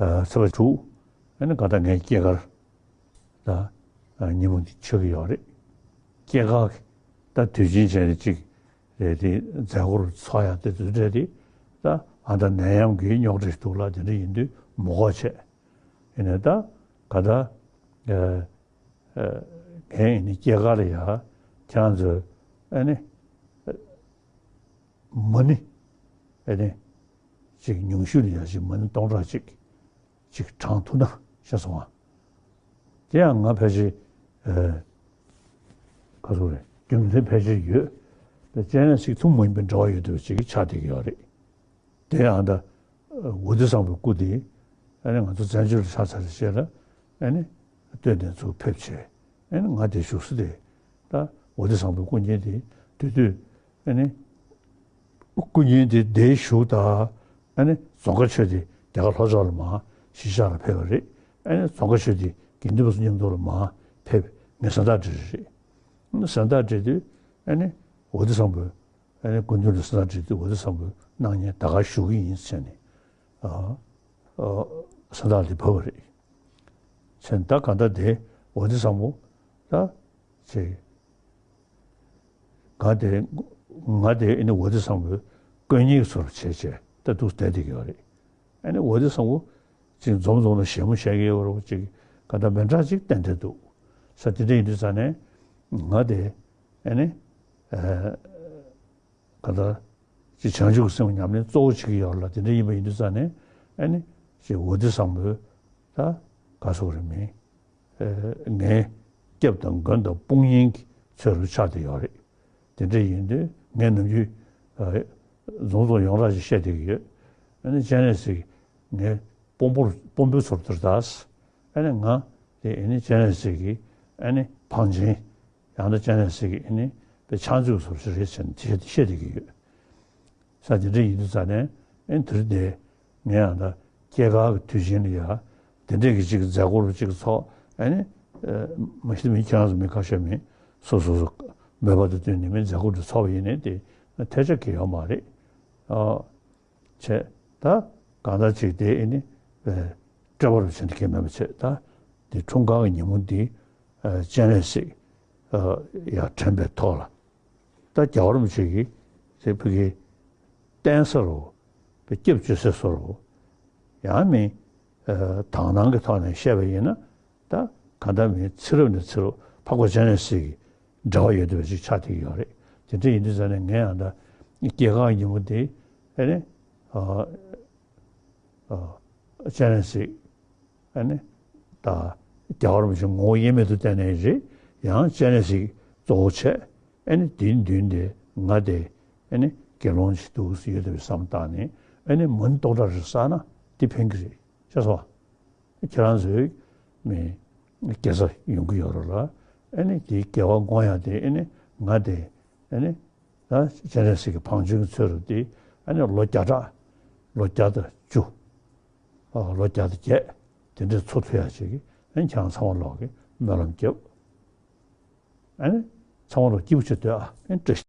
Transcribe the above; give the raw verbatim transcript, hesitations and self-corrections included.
ཚེས་པ་དྲུག་ཨ་ནི་ག་ད་ངའི་སྐྱེས་སྐར་ད་ཉིན་མོ་འདི་ཆགས་ཀྱི་ཡོད་རེད། སྐྱེས་སྐར་གྱི་ད་དུས་ཆེན་བྱས་ནས་གཅིག་རེད། དེ་མཛད་སྒོར་ཚོགས་ཡག་དེ་དུས་འདྲ་དེ་ད་ཨ་ད་ནད་ཡམས་ཀྱི་རྙོག་དྲ་ཞིག་འདུག་ལ། དེ་འདྲ་ཡིན་དུས་མི་དགོས་བྱས། ཡིན་ནའི་ད་ག་ད་ཨ་ཨ་ངའི་ཨ་ནི་སྐྱེས་སྐར་ལ་ཡ་ཁྱེད་རང་ཚོས་ཨ་ནི་མ་ཎི་ཨ་ནི་ཅིག་ཉུང་ཤོས་ལ་ཡ་ཅིག་མ་ཎི་སྟོང་ཕྲག་གཅིག་ཅིག་བགྲང་ཐུབ་ན་ཤེས་སོང་ང་། དེ་ཡང་ང་ཕལ་ཆེར་ཨ་ག་ཚོད་རེད། རྒྱུ་མཚན་ཕལ་ཆེར་ཡོད། དེ་སྤྱན་རས་གཟིགས་ཐུན་མོང་མ་ཡིན་པའི་འབྲེལ་བ་ཡོད་བསྡད་པ་ཅིག་གི་ཆགས་བསྡད་ཀྱི་ཡོད་རེད། དེ་ཡང་ད་ཝ་ཏི་བཟང་པོའི་སྐུ་དེ་ཨ་ནི་ང་ཚོ་བཙན་བྱོལ་ལ་ཆགས་ཚར་རྗེས་ལ་ཨ་ནི་སྟོད་ནས་ཚུར་ཕེབས་བྱས། ཨ་ནི་ང་དེ་བཞུགས་ས་དེ་ད་ཝ་ཏི་བཟང་པོའི་སྐུ་བརྙན་དེ་དེ་དུས་ཨ་ནི་སྐུ་བརྙན་དེ་དེ་བཞུགས་ད་ཨ་ནི་རྫོང་དཀར་ཆོས་སྡེ་རྒྱ་གར་ལྷོ་ཕྱོགས་ལ་མར་གཞིས་ཆགས་ལ་ཕེབས་པ་རེད། ཨ་ནི་རྫོང་དཀར་ཆོས་སྡེ་དགེ་འདུན་པ་ཚོ་མཉམ་དུ་ལ་མར་ཕེབས། ངས་གཟེངས་རྟགས་སྤྲད་རེད། གཟེངས་རྟགས་སྤྲད་དུས་ཨ་ནི་ཝ་ཏི་བཟང་པོས་ཨ་ནི་སྐུ་མདུན་ལ་གཟེངས་རྟགས་སྤྲད་དུས་ཝ་ཏི་བཟང་པོས་གནང་མཁན་ད་ག་བཞུགས་ཀྱི་ཡིན་ཟེར་ནས་ཨ་ཨ་གཟེངས་རྟགས་དེ་ཕུལ་བ་རེད། ཟེར་ནས་ད་ག་ད་དེ་ཝ་ཏི་བཟང་པོ་ད་ཅིག་ང་དེ་ང་དེ་ཨ་ནི་ཝ་ཏི་བཟང་པོའི་དཀོན་གཉེར་ཚོར་བྱས་བྱས་ད་འདུག་བསྡད་བསྡད་ཀྱི་ཡོད་རེད། ཨ་ནི་ཝ་ཏི་བཟང་པོ་ཅིག་འཛོམས་འཛོམས་ལ་བཞད་མོ་བཞད་ཀྱི་ཡོད་རེད། ཅིག་ག་ད་མི་འདྲ་ཅིག་བསྟན་བསྡད་འདུག་ས། དེ་འདྲ་ཡིན་དུས་ཙང་ནས་ང་དེ་ཨ་ནི་ཨ་ག་ད་ཅིག་བྱང་ཆུབ་ཀྱི་སེམས་ཉམས་ལེན་གཙོ་བོ་བྱེད་ཀྱི་ཡོད་ལ། དེ་འདྲ་ཡིན་པ་ཡིན་དུས་ཙང་ནས་ཨ་ནི་ཅིག་ཝ་ཏི་བཟང་པོའི་ད་ག་ཟེར་དགོས་རེད། མིང་ཨ་ངའི་སྐྱབས་དང་མགོན་དང་དཔུང་གཉེན་གྱི་ཚུལ་དུ་ཆགས་བསྡད་ཡོད་རེད། དེ་འདྲ་ཡིན་དུས་ངས་ནམ་རྒྱུན་ཨ་འཛོམས་འཛོམས་ཡོངས་གྲགས་ཅིག་བཤད་བསྡད་ཀྱི་ཡོད། ཨ་ནི་སྤྱན་རས་གཟིགས་ངའི་དཔོན་པོ་དཔོན་པོའི་ཚུལ་དུ་ད། ཨ་ནི་ང་དེ་ཨ་ནི་སྤྱན་རས་གཟིགས་ཀྱི་ཨ་ནི་བང་ཆེན། ཡང་ན་སྤྱན་རས་གཟིགས་ཀྱི་ཨ་ནི་དཔེ་ཕྱག་མཛོད་ཚུལ་ཞིག་རེད་ཟེར་ནས་དེ་བཤད་བསྡད་ཀྱི་ཡོད། ས་དེ་འདྲ་ཡིན་དུས་ཙང་ནས་ཨ་ནི་དེ་རིང་དེ་ངས་ཡང་ད་སྐྱེས་སྐར་གྱི་དུས་ཆེན་ལ་ཡ་དེ་འདྲས་ཀྱི་ཅིག་མཛད་སྒོ་རུ་ཅིག་ཚོགས། ཨ་ནི་ཨ་མ་གཞི་མི་ཁྱེད་རང་ཚོ་མི་ཁ་ཤས་མི་སོ་སོ་སོ་མོས་པ་དང་བསྟུན་ནས་མི་མཛད་སྒོ་རུ་ཚོགས་པ་ཡིན་ནའི་དེ་ཐལ་ཆ་གང་ཡང་ཡོད་མ་རེད། ཨ། བྱས། ད་གང་ལྟར་ཅིག་དེ་ཨ་ནི་སྤྲད་པ་རུ་བྱས་ནས་ཁྱད་མེད་པ་བྱས། ད་དེ་འཁྲུངས་སྐར་གྱི་ཉིན་མོ་འདི་སྤྱན་རས་གཟིགས་ཡར་དྲན་པའི་ཐོག་ལ་ད་རྒྱལ་བ་རིན་པོ་ཆེ་གིས་དེ་ཕ་གི་བསྟན་ས་རུ་དེ་སྐྱབས་བཅོལ་ས་སུ་རུ་ཡང་མིན་དག་སྣང་གི་ཐོག་ནས་བཤད་པ་ཡིན་ན། ད་གང་ལྟར་མིན་ཚེ་རབས་ནས་ཚེ་རབས་འཕགས་པ་སྤྱན་རས་གཟིགས་ཀྱི་འབྲེལ་བ་ཡོད་བསྡད་པ་ཅིག་ཆགས་བསྡད་ཀྱི་ཡོད་རེད། དེ་འདྲ་ཡིན་དུས་ཙང་ནས་ངས་ཡང་ད་སྐྱེས་སྐར་ཉིན་མོ་དེ་ཨ་ནི་ཨ་ཨ་སྤྱན་རས་གཟིགས་ཨ་ནི་ད་རྒྱལ་བ་རིན་པོ་ཆེ་ངོ་བོ་དབྱེར་མེད་དུ་བསྟན་ནའི་རེད། ཡང་སྤྱན་རས་གཟིགས་གཙོ་བོ་བྱས། ཨ་ནི་དེའི་མདུན་དེ་ང་དེ་ཨ་ནི་དགེ་སློང་ཞིག་འདུག་ཡོད་བསྡད་པའི་བསམ་བཏང་ནས་ཨ་ནི་མ་ཎི་སྟོང་ཕྲག་རེ་བསགས་ན་དེ་ཕན་གྱི་རེད། ཤེས་སོང་། ཁྱེད་རང་ཚོའི་མི་དགེ་རྩ་ཡོང་གི་ཡོད་རེད་ལ། ཨ་ནི་དེའི་དགེ་བ་བསྔོ་ཡག་དེ་ཨ་ནི་ང་དེ་ཨ་ནི་ད་སྤྱན་རས་གཟིགས་ཀྱི་བང་ཆེན་གྱི་ཚུལ་དུ་དེ་ཨ་ནི་ལོ་བརྒྱ་ཕྲག་ལོ་བརྒྱ་དང་བཅུ། ཨ་ལོ་བརྒྱ་དང་བརྒྱད་དེ་འདྲའི་འཚོ་ཐུབ་ཡག་ཅིག་གི་ཨ་ནི་ཁྱེད་རང་ཚང་མ་ལོག་གི་སྨོན་ལམ་རྒྱབ། ཨ་ནི་ཚང་མ་ལོག་སྐྱིད་པོ་བྱེད་སྡོད་ཨ། ཨ་ནི་བཀྲ་ཤིས།